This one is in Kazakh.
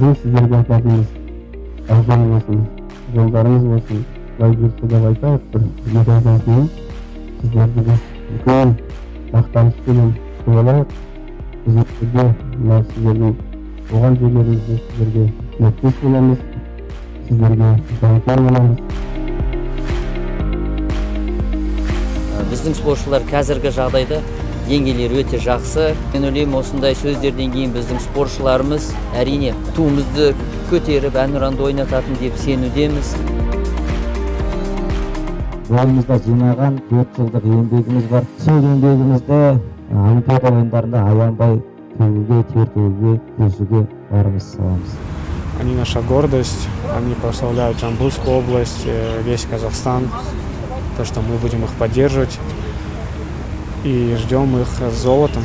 Біздің сіздерге айтатынымыз ақжол болсын, жолдарыңыз болсын. Құдай бұйыртса деп айтайық, бір 2 айдан кейін сіздерді біз үлкен мақтанышпенен күтіп алайық. Біздерге мына сіздердің туған жерлеріңізде сіздерге тілектес боламыз, сіздерге жанкүйер боламыз. Біздің спортшылар қазіргі жағдайда деңгейлері өте жақсы. Мен ойлаймын, осындай сөздерден кейін біздің спортшыларымыз әрине туымызды көтеріп әнұранды ойнататын деп сенудеміз. Бойымызда жинаған 4 жылдық еңбегіміз бар. Сол еңбегімізді Олимпиада ойындарында аянбай төгуге, тер төгуге, күресуге барымыз саламыз. Они наша гордость, они прославляют Жамбылскую область, весь Казахстан. То, что мы будем их поддерживать и ждем их с золотом.